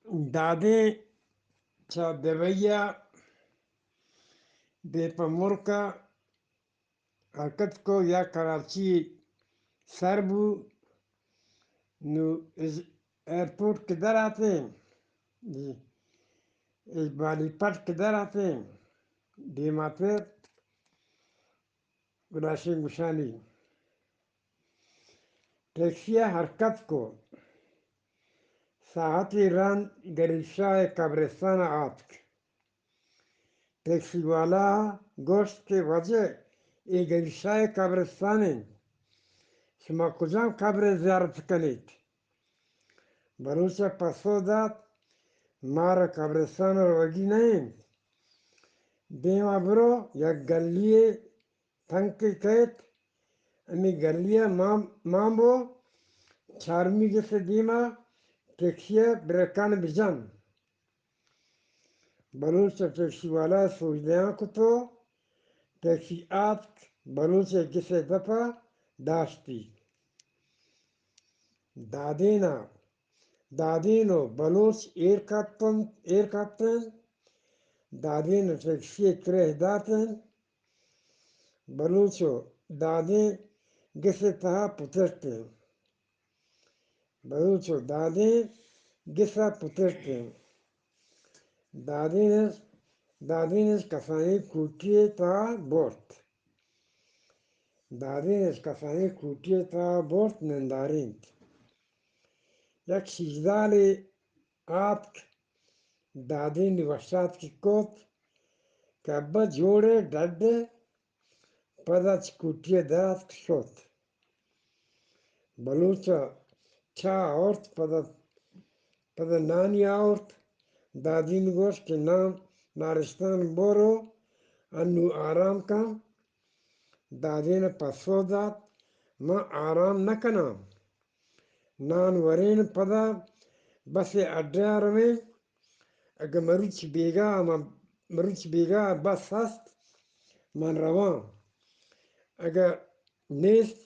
دادیں چہ دبئی ءَ دیم پہ ملک ءَ حرکت کو، یا کراچی سر بو، نو از ایئرپورٹ کہ در آتیں، جی، از بالی پٹ کہ در آتیں، دیماتر گلاشیں گشانی ٹیکسی ءَ حرکت کو۔ ساعتی رند گریب شاہ ءِ قبرستان ءَ آتک۔ ٹیکسی والا ءَ گوشت کہ واجہ، اے گریب شاہ ءِ قبرستان انت، شما کجام قبر ءَ زیارت کنیت؟ بلوچ ءَ پسو دات، مارا قبرستان ءَ روگی نہ انت، دیم ءَ برو، یک گلی ءِ تنکے کئیت، ہمے گلی ءَ مان، مان بو، چارمی گس ءِ دیم ءَ ٹیکسی ءَ بریکاں بجن۔ بلوچ ءَ ٹیکسی والا ءَ سوج دیان کت و ٹیکسی آتک، بلوچ ءِ گس ءِ دپ ءَ داشتی۔ دادین ءَ، دادین و بلوچ ایر کپت انت، ایر کپت انت۔ دادین ءَ ٹیکسی ءِ کرہ دات انت۔ بلوچ و دادین گس ءِ تہا پترت انت۔ بلوچ و دادین گس ءَ پترت انت۔ دادین اش، دادین اش کسانیں کوٹی ءِ تہا برت۔ دادین اش کسانیں کوٹی ءِ تہا برت، نندارینت۔ یک شیردالے آتک، دادین ءَ وشاتکی کت کہ ابا جوڑ ئے، ڈڈ ئے، پدا چہ کوٹی ءَ در آتک شت۔ بلوچ ءَ چاہ آورت، پدا، پدا نانی آورت۔ دادین گوشت کہ نان نارشتان برو، انو آرام کن۔ دادین ءَ پسو دات، من آرام نہ کناں۔ نان ورین، پدا بس ءِ اڈہ ءَ رویں۔ اگہ مروچی بیگاہ، من، مروچی بیگاہ بس ہست، من رواں۔ اگہ نیست،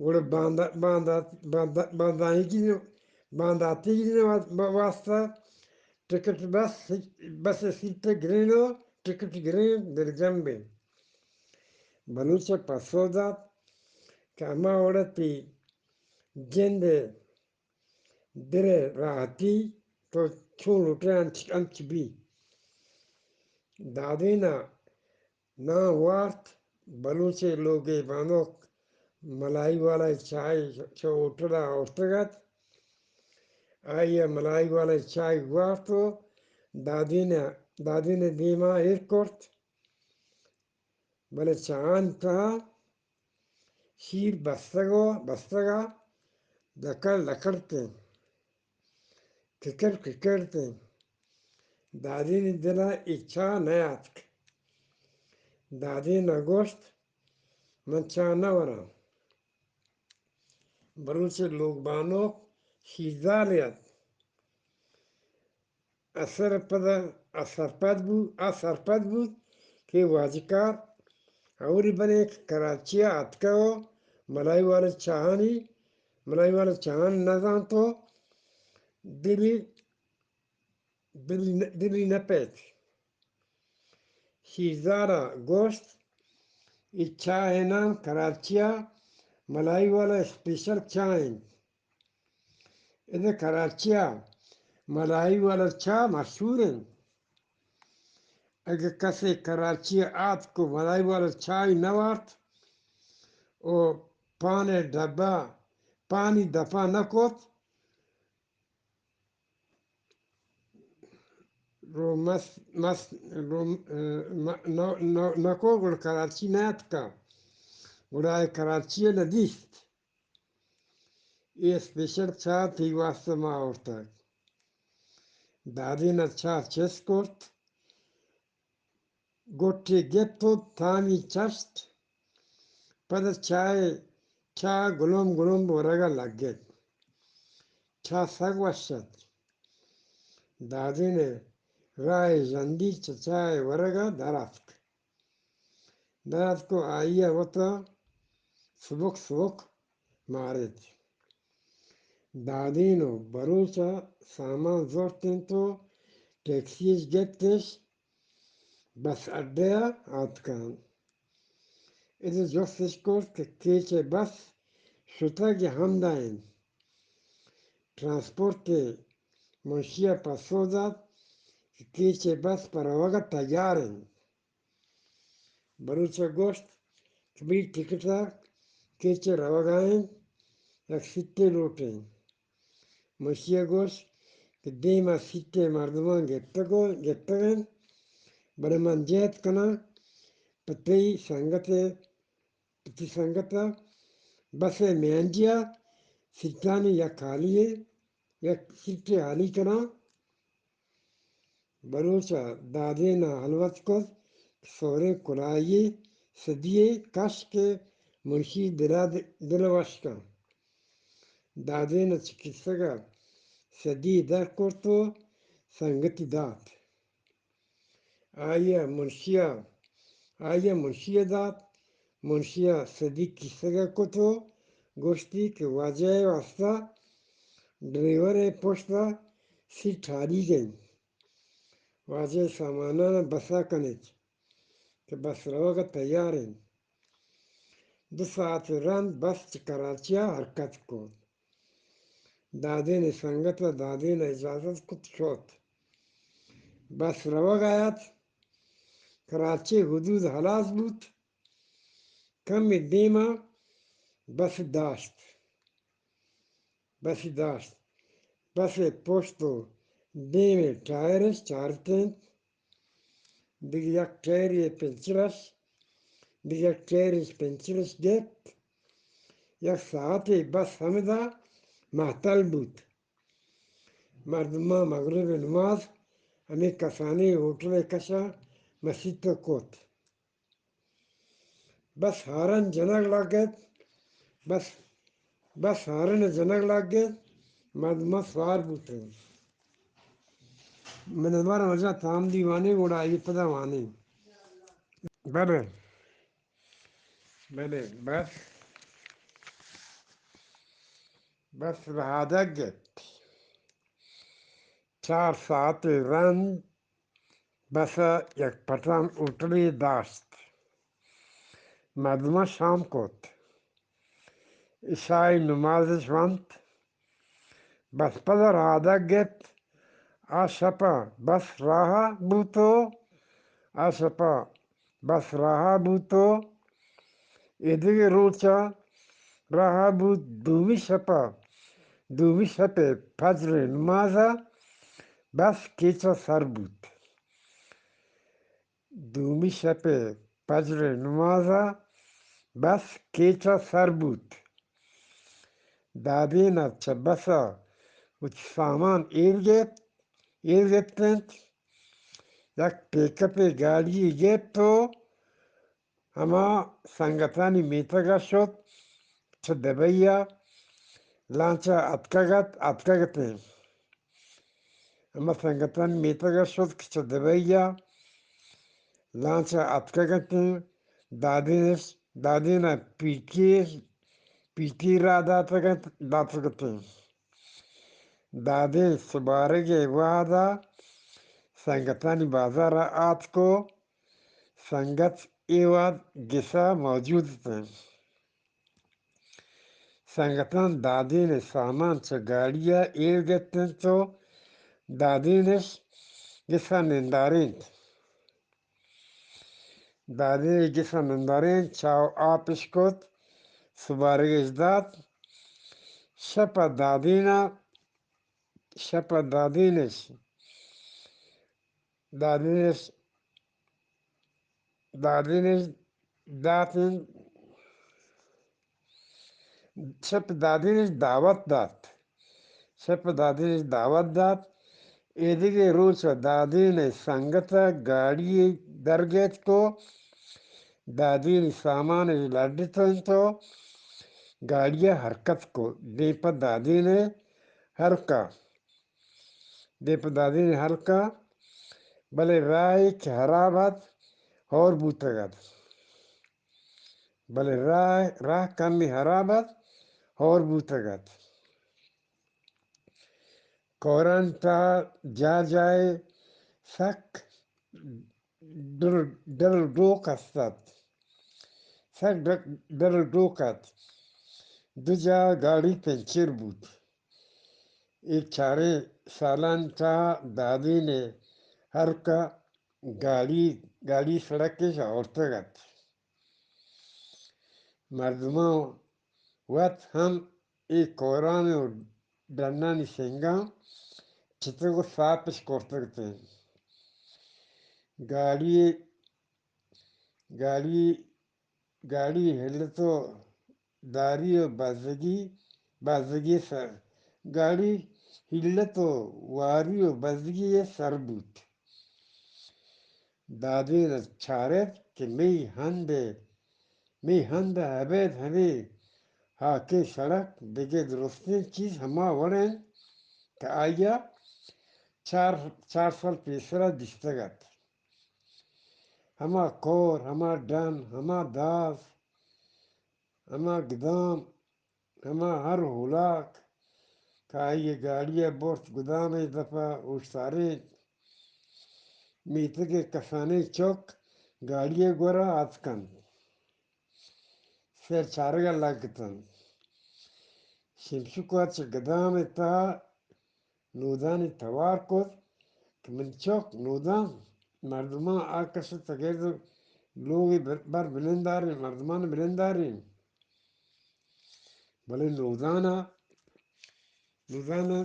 گڑا باندا-، باندا-، باندا-، باندانیگی، بانداتیگی واسطہ ٹکٹ، بس، بس ءِ سیٹ گرین و ٹکٹ گرین، دلجم بیں۔ بلوچ ءَ پسو دات کہ ہما وڑ ءَ تئی جند ءِ دل ءِ راحتی، تو چون لوٹ ئے انچ، انچ بی۔ دادین ءَ نان وارت، بلوچ ءِ لوگ ءِ بانک ملائی والا ءِ چاہ چہ ہوٹل ءَ آورتگ ات۔ آئی ءَ ملائی والا ءِ چاہ وارت و دادین ءَ، دادین ءِ دیم ءَ ایر کرت۔ بلے چاہانی تہا شیر بستگ و بستگ ءَ لکڑ لکڑتیں، ککڑ ککڑتیں۔ دادین ءِ دل ءَ اے چاہ نیاتک۔ دادین ءَ گوشت، من چاہ نہ وراں۔ بلوچ ءِ لوگ بانک شیردالے ات۔ اسر ءَ پدا آ سرپد بوت، آ سرپد بوت کہ واجکار ہوری بنے کراچی ءَ آتکہ و ملائی والا چاہانی، ملائی والا چاہانی نہ زانت و دلی، دلی نہ، دلی نہ پیت۔ شیردال ءَ گوشت، اے چاہ ءِ نام کراچی ءَ ملائی والا اسپیشل چاہ انت۔ ادا کراچی ءَ ملائی والا چاہ مشہور انت۔ اگہ کسے کراچی ءَ آتک و ملائی والا چاہ نہ وارت و پان ءِ ڈبہ، پانی دپا نہ کت، رو مس، مس، رو، م، نو، نو، نکو گڑا کراچی نیاتکا۔ گڑا اے کراچی نہ دیست۔ اے اسپیشل چاہ تئی واسطہ ما آورتگ۔ دادین ءَ چاہ چست کرت، گٹے گپت و تامی چشت۔ پدا چاہ، چاہ گلمب گلمب ورگ ءَ لگت۔ چاہ سک وش ات۔ دادین ءَ راہ ءِ ژندی چہ چاہ ءِ ورگ ءَ در اتک۔ در اتک و آئی ءَ وت ءَ سبک سبک مارت۔ دادین و بلوچ ء سامان زرت انت و ٹیکسی اش گپت اش بس اڈہ ء آتکاں۔ ادا جست اش کرت کہ کیچ ء بس شتگ یا ہمدا انت؟ ٹرانسپورٹ ء منشی ء پسو دات کہ کیچ ء بس پہ روگ ء تیار انت۔ بلوچ ء گوشت کہ بی ٹکٹ ء کیچ ء روگ ء انت، یک سیٹے لوٹ انت۔ منشی ء گوشت کہ دیم ء سیٹے مردماں گپتگ و، گپتگ انت، بلے من جہد کناں پہ تئی سنگت ء، پہ تئی سنگت ء بس ء میانجی ء سیٹانی یک حالی ء، یک سیٹے حالی کناں۔ بلوچ ء دادین ء ہلوت کت کہ سوریں کلاہی سدی یے کش کہ منشی دل ء، دل ء وش کن۔ دادین ء چہ کیسگ ء سدی در کرت و سنگتی دات۔ آئی ء منشی ء، آئی ء منشی ء دات۔ منشی ء سدی کیسگ ء کت و گوشتی کہ واجہ ء واستہ ڈرائیور ء پشت ء سیٹ ہالیگ انت۔ واجہ ء سامانان ء بس ء کنیت کہ بس روگ ء تیار انت۔ دو ساعت رند بس چہ کراچی ء حرکت کت۔ دادین ء سنگت ء دادین ء اجازت کت شت۔ بس روگ ء ات۔ کراچی حدود ہلاس بوت۔ کمے دیم ء بس داشت۔ بس داشت۔ بس ء پشت و دیم ء ٹائرش چارت انت۔ دگہ یک ٹائرے پنچرش، دگہ یک ٹائرش پنچرش گپت۔ یک ساعتے بس ہمدا مہتل بوت۔ مردماں مغرب نماز ہمے کسانیں ہوٹل کشا مسیت کت۔ بس ہارن جنگ لگت، بس، بس ہارن جنگ لگت، مردماں سوار بوتن۔ من بار وجہ تام دیوانے گڑا یہ پدا وانے۔ بلے، بلے، بس، بس رہادگ گپت۔ چار ساعتے رند بس ء یک پٹان ہوٹلے داشت۔ مردماں شام کت۔ عشاء نمازش ونت۔ بس پدا رہادگ گپت۔ آ شپ ء بس راہ ء بوت و آ شپ ء بس راہ ء بوت و ایدگہ روچ ء راہ ء بوت۔ دومی شپ ء، دومی شپ ء فجر ء نماز ء بس کیچ ء سر بوت۔ دومی شپ ء فجر ء نماز ء بس کیچ ء سر بوت۔ دادین ء چہ بس ء وتی سامان ایر گپت، ایر گپت انت۔ یک پیک اپے گاڑی گپت و ہما سنگتانی میتگ ء شت۔ چہ دبئی ء لانچ ء اتکگ ات، اتکگ اتیں۔ ہما سنگتانی میتگ ء شت کہ چہ دبئی ء لانچ ء اتکگ اتیں۔ دادینش، دادین ء پیٹی، پیٹی را داتگ ات، داتگ اتیں۔ دادین سبارگ ء وہد ء سنگتانی بازار ء آتک و سنگت اے وہد گس ء موجود اتیں۔ سنگتاں دادین ء سامان چہ گاڑی ء ایر گپت انت و دادینش گس ء نندارینت۔ دادین گس ء نندارینت، چاہ و آپش کت، سبارگش دات۔ شپ ء دادین ء، شپ ء دادینش، دادینش دادینش دات انت، شپ دادینش دعوت دات، شپ دادینش دعوت دات۔ ایدگہ روچ ء دادین ء سنگت ء گاڑی درگیت کو، دادین سامان لڈت انت و گاڑی ء حرکت کو، دیم پہ دادین ء ہلک ء۔ دیم پہ دادین ہلک ء، بلے راہ کہ ہراب ات، ہور بوتگ ات۔ بلے راہ، راہ کمی ہراب ات، ہور بوتگ ات۔ کوران تا جا جائے سک ڈر، ڈر ڈوک است ات۔ سک ڈر، ڈر ڈوک ات۔ دو جا گاڑی پنچر بوت۔ اے چاریں سالان تا دادین ہر کا گاڑی، گاڑی سڑکش آورتگ ات۔ مردماں وت ہم اے کوران و ڈنانی سنگاں چتگ و ساپش کرتگ ات۔ گاڑی، گاڑی، گاڑی ہلت و داری و بزگی، بزگی سر، گاڑی ہلت و واری و بزگی سر بوت۔ دادین ء چارت کہ مئی ہند ء، مئی ہند ء ابید ہمے ہاکیں سڑک دگہ درستیں چیز ہما وڑ انت کہ آئی ء چار، چار سال پیسر ء دیستگ ات۔ ہما کور، ہما ڈن، ہما داز، ہما گدام، ہما ہر ہولاک کہ آئی ء گاڑی ء برت گدام ء دپ ء اوشتارینت، میتگ ء کسانیں چک گاڑی ء گور ء اتکنت، سر چارگ ء لگتنت۔ شمشک ء چہ گدام ء تہ ء نودانی توار کت کہ من چک نودان مردمان آ کش ء تگرد لوگ ء بر، بر بننداریں، مردمان بننداریں۔ بلے نودان ء، نودان ء،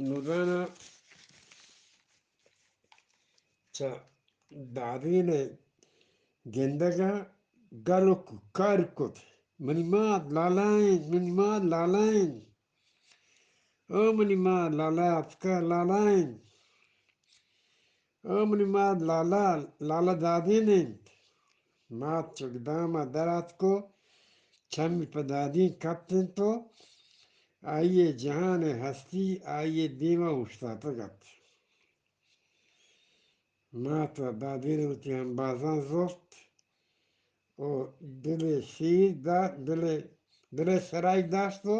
نودان ء چہ دادین ء گندگ ء گل و کوکار کت، منی مات لالا انت، منی مات لالا انت۔ او منی مات لالا اتکا لالا انت۔ او منی مات لالا، لالا دادین انت۔ مات چک دام ء در آتک و چمی پہ دادین کپت انت و آئی ء جہان ء ہستی آئی ء دیم ء اوشتاتگ ات۔ مات ء دادین ء وتی ہمبازاں زرت و دل ء شیر دا، دل ء، دل ء سرائی داشت و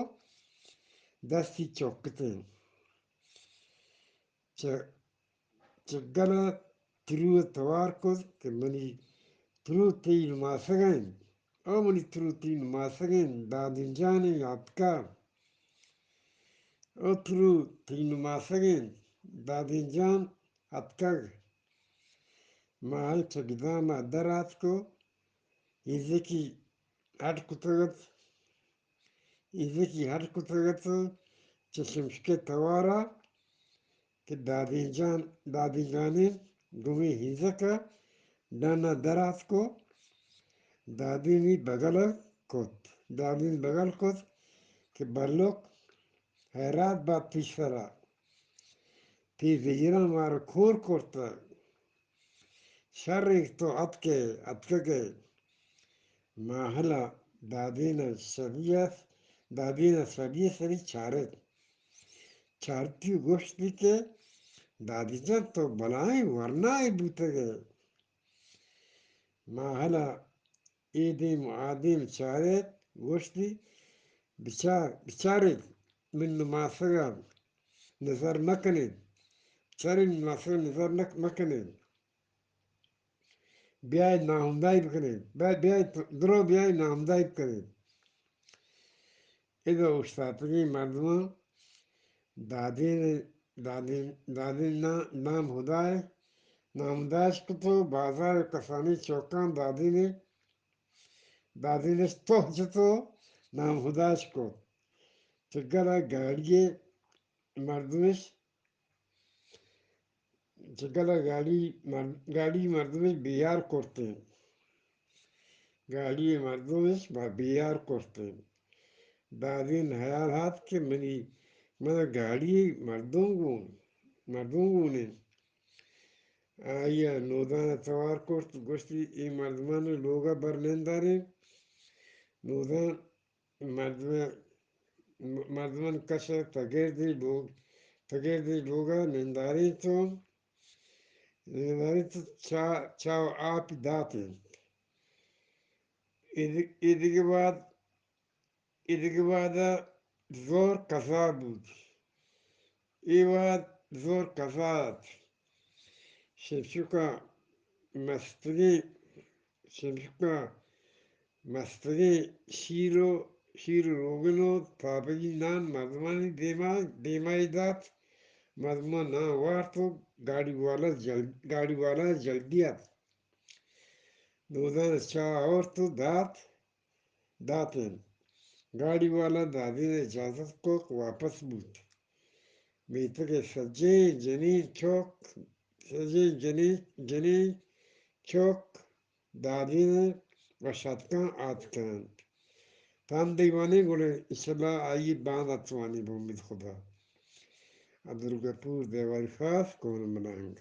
دستی چکتیں۔ چہ، چہ گل ء ترو ء توار کت کہ منی ترو تئی نماسگ ء انت۔ او منی ترو تئی نماسگ ء انت، دادین جان ء اتکا۔ او ترو تئی نماسگ ء انت، دادین جان اتکگ۔ ماہل چہ گدام ء در آتک و ایزکی ہڈ کتگ ات، ایزکی ہڈ کتگ ات چہ شمشکے توار ء کہ دادین جان، دادین جانیں گومیں ہیزک ء ڈن ء در آتک و دادینی بگل ء کت۔ دادین بگل کت کہ بلک حیرات بات تئی سرا، تئی زہیراں مارا کور کرتگ۔ شر انت تو اتکے، اتکگے۔ ماہلا دادین ء سبی ء، دادین ء سبی ء سری چارت۔ چارتی و گوشتی کہ دادی جان تو بلائیں ورنائے بوتگے۔ ماہلا اے دیم و آ دیم چارت، گوشتی بچار، بچارت من نماسگا نظر مکنیت، بچارت من نماسگا نظر نک، مکنیت۔ بیایت ناہمدائی بکنیت، بیا، بیایت درو بیایت ناہمدائی بکنیت۔ ادا اوشتاتگیں مردماں دادین، دادین، دادین نا، نام ہدائے نامداش کت و بازار کسانی چوکاں دادین، دادینش توہ جت و نام ہداش کت۔ چگل ء گاڑی مردمش چگل ء گاڑی مر-، گاڑی مردمش بیار کرتیں۔ گاڑی مردمش با بیار کرتیں۔ دادین حیال ہات کہ منی، من گاڑی مردم گون، مردم گون انت۔ آئی ء نودان ء توار کرت، گوشتی، اے مردمان لوگ ء بر ننداریں۔ نودان مردم، مردمان کش ء تگردی لوگ، تگردی لوگ ء نندارینت و نندارینت و چا، چا و آپ دات انت۔ ایدگہ بعد، ایدگہ بعد ء زور کزا بوت۔ اے وہد زور کزا ات۔ شمشکا مستگیں، شمشکا مستگیں شیر و، شیر و روگن و تابگی نان مردمانی دیما، دیمائی دات۔ مردمان نان وارت و گاڑی والا جل-، گاڑی والا جلدی ات۔ دودان چاہ آورت و دات۔ داتیں۔ گاڑی والا دادین ء اجازت کت، واپس بوت۔ میتگ ء سجیں جنین چک، سجیں جنین، جنین چک دادین ء وش آتکاں آتک انت۔ تام دیوانیں گڑا انشاءاللہ آئی باند اتوانی بہ امید خدا۔ عبدالغفور دیواری خاص، کون ملنگ۔